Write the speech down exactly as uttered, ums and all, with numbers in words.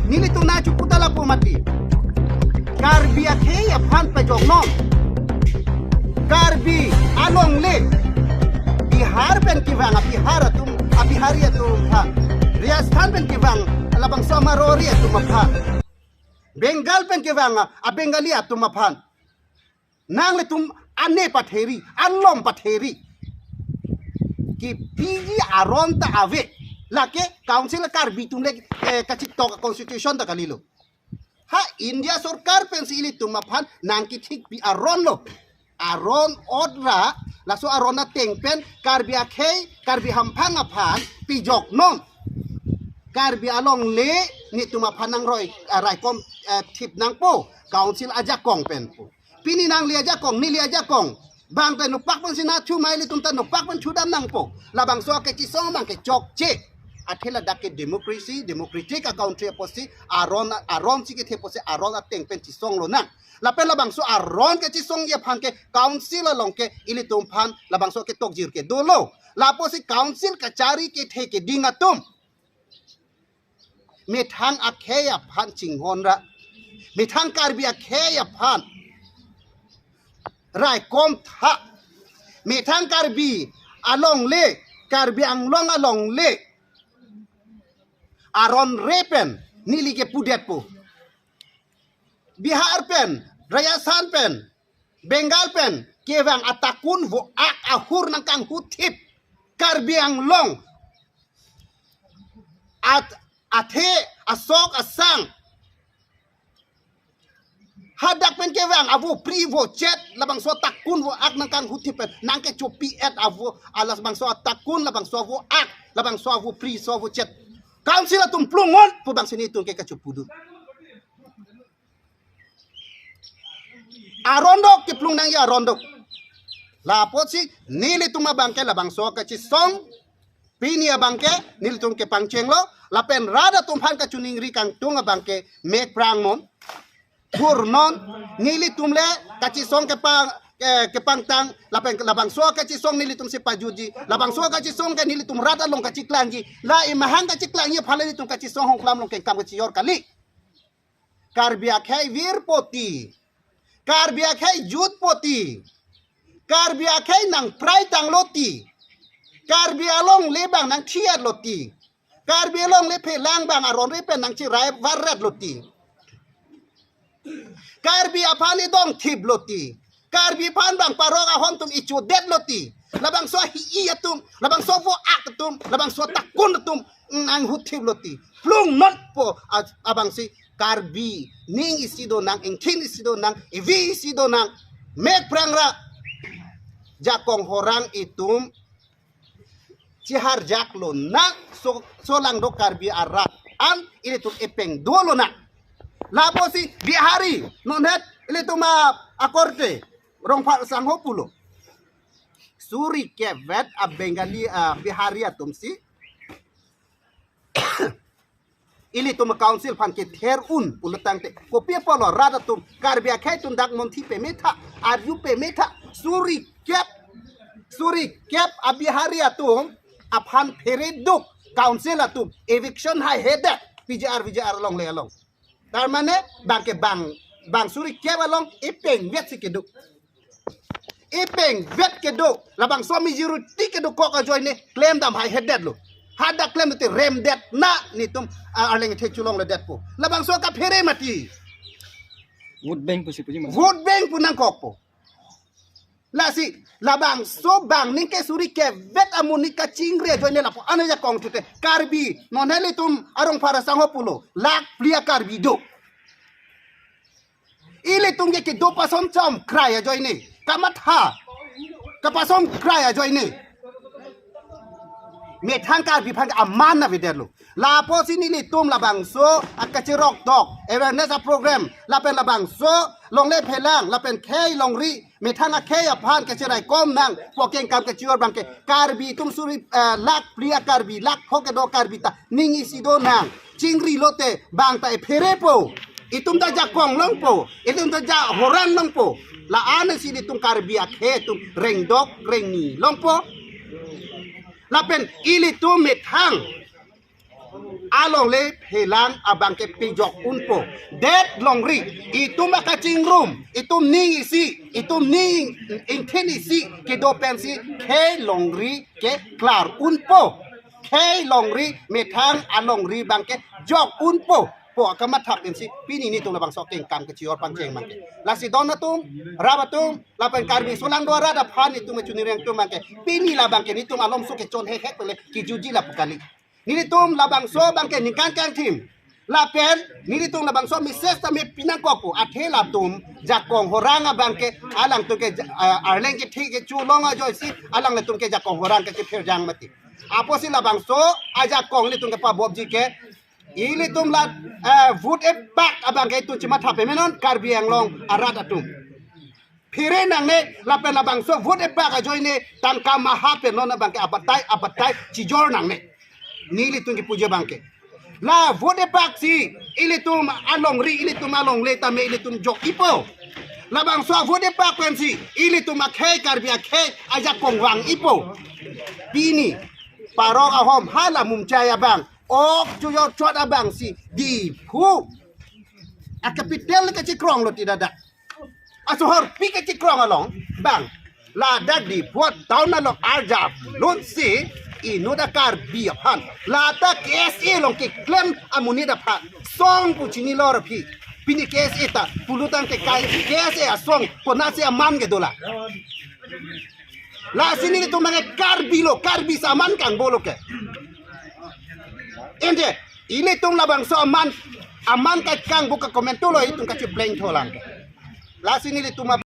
Nelitum nangchiputa lapu mati. Karbi akhei aphan pejoknon. Karbi alongle. Bihar pen kevang a Bihar atum, a Bihari atum aphan. Rajasthan pen kevang labangso a Marwari atum aphan. Bengal pen kevang a Bengali atum aphan. Nanglitum ane patheri, alom patheri. Kepiji aron ta ave. Lake Council Karbi atum le, eh, kachitok constitution ta kalilo. Ha India sorkar pensi ilitum aphan nangkethikpi aron lo. Aron odra, laso aron ateng pen Karbi akhei, Karbi hamphang aphan pejoknon. Karbi alongle nelitum aphan nangroi, eh, raikom, eh, thip nangpo, Council ajakong pen po. Pini nangli ajakong, neli ajakong. Bang ta nopak pensi nangthu ma, ilitum ta nopak pen thudam nangpo. Labangso akechisong abang ke chokche. Athe ladak ke democracy, democratic a country apotsi, aron, aron si kethe apotsi, aron ateng pen chisong lonang. Lapen labangso aron kechisongji aphan ke Council along ke ilitum aphan labangso ketokjir ke dolo. Lapusi Council kachari kethe keding atum methang akhei aphan chinghon ra. Methang Karbi akhei aphan raikom tha. Methang Karbi alongle, Karbi Anglong alongle aron re pen neli kepudetpo. Bihar pen, Rajasthan pen, Bengal pen kevang atakun vo-ak ahur nangkanghuthip Karbi Anglong. At, athe, asok, asang. Hadak pen kevang avo pri vo chet, labangso atakun vo-ak nangkanghuthip pen nangkechopi-et avo, a labangso atakun, labangso avo-ak, labangso avo pri, so avo chet. Council atum plungnon pu bangsi nelitum ke kachopu do. Aron dok, keplung nangji aron dok. Lapusi nelitum abang ke labangso kachisong, pini abang ke nelitum kepangchenglo, lapen rat atum aphan kachiningri kangtung abang ke mek prangnon, kurnon, nelitum le kachisong kepang, eh, kepangtang, lapen labangso kachisong nelitum si pajutji, labangso kachisong ke nelitum rat along kachiklangji, la emahang kachiklangji aphan le nelitum kachisong Hongklam along ke kam kachiyor kali. Karbi akhei virpo ti. Karbi akhei jutpo ti. Karbi akhei nangprai tanglo ti. Karbi alongle abang nangthi-etlo ti. Karbi alongle phelang abang aron re pen nangchirai varret lo ti. Karbi aphan idong thiplo ti. Karbi aphan bang parok ahom atum ichodet lo ti. Labangso ahi-i atum, labangso avo-ak atum, labangso atakun atum nanghuthip lo ti. Plungnon pu a-, abangsi Karbi ning isi donang, ingthin isi donang, evi isi donang, mek prang ra. Jakong horang itum chiharjak lonang, so, so lang do Karbi arat an ilitum epeng do lonang. Lapusi Bihari, non het ilitum a, akorte, Rongphar sangho pulo. Suri kep vet a Bengali, a Bihari atum si ilitum council aphan kether un pulo tangte, kopi apotlo rat atum, Karbi akhei atum dak monthi peme tha, arju peme tha, suri kep, suri kep a Bihari atum aphan phere duk, council atum eviction haihedet, P G R, V G R alongle along. Tar mane bang ke bang, bang suri kep along epeng vet si kedo. Epeng vet kedo, labangso majority kedokok ajoine klemdam haihedetlo. Hadak klem te remdet na nelitum, ah, arleng the cholongledetpo. Labangso kaphere mati. Vote bank pusi puji mas. Vote bank pu nangkokpo. Lasi, labangso bang ning ke suri kep vet amonit kachingri ajoine lapu-an ajakong thute. Karbi, non het ilitum a Rongphar sangho pulo, lakh phli a Karbi do. Ilitum ke kedo pason chom krai ajoine. Kamatha. Kapason krai ajoine. Methang Karbi aphan aman avedetlo. Lapusi nelitum labangso akachirok tok awareness a program, lapen labangso longle phelang, lapen khei longri, methang akhei aphan kachiraikom nang pu akengkam kachiyor bang ke Karbi atum suri, eh, lakh phli a Karbi, lakh pho kedo Karbi ta ning isi donang. Chingri lote bang ta epherepo. Itum ta jakong longpo, itum ta ja horang longpo. La-an si ilitum Karbi akhei atum rengdok rengni longpo. Lapen ilitum methang Alongle phelang abang ke pejok unpo. Det longri, itum akachingrum, itum ning isi, itum ning ingthin isi kedo pensi khei longri ke klar unpo. Khei longri methang alongri abang ke jok unpo pu akamathap pensi pini nelitum labangso akengkam kechijor pangcheng abang ke. Lasi don atum, rap atum, lapen Karbi aso lang do arat aphan nelitum chunireng atum abang ke, pini labang ke nelitum alomso kechon hek hek pele kijuji lapu kali. Nelitum labangso abang ke ningkan kangthim. Lapen nelitum labangso message tame pinangkokpo, athe latum jakong horang abang ke, alangtum ke ja-, ah, Arleng kethe kecho long ajoisi alanglitum ke jakong horang ke kepherjang mati. Apotsi labangso ajakong nelitum kepabopji ke, ilitum la, eh, vote epak abang ke itum chimatha pemenon Karbi Anglong arat atum. Phere nangne, lapen labangso vote epak ajoine tangka maha penon abang ke abatai abatai chijor nangne. Nelitum kipuji abang ke, la vote epak si ilitum alongri, ilitum alongle tame ilitum jok ipo. Labangso vote epak pensi ilitum akhei, Karbi akhei ajakong vang ipo. Pini parok ahom hala Mumchai abang, ok chujor chot abang si Diphu a-capital kachikrong lo ti dada. Asohorpi kachikrong along abang, ladak Diphu town along arjap lutsi inut a-Karbi aphan lata K S A along keklem amonit aphan song pu chinilo ra phi. Pini K S A ta pulutang ke kai K S A asong konatsi aman kedo la. Lasi nelitum abang ke Karbi lo, Karbi si aman kangbolo ke. Ende, ilitum labangso aman, aman kangbo ke komento lo itum kachipleng tholang ke. Lasi nelitum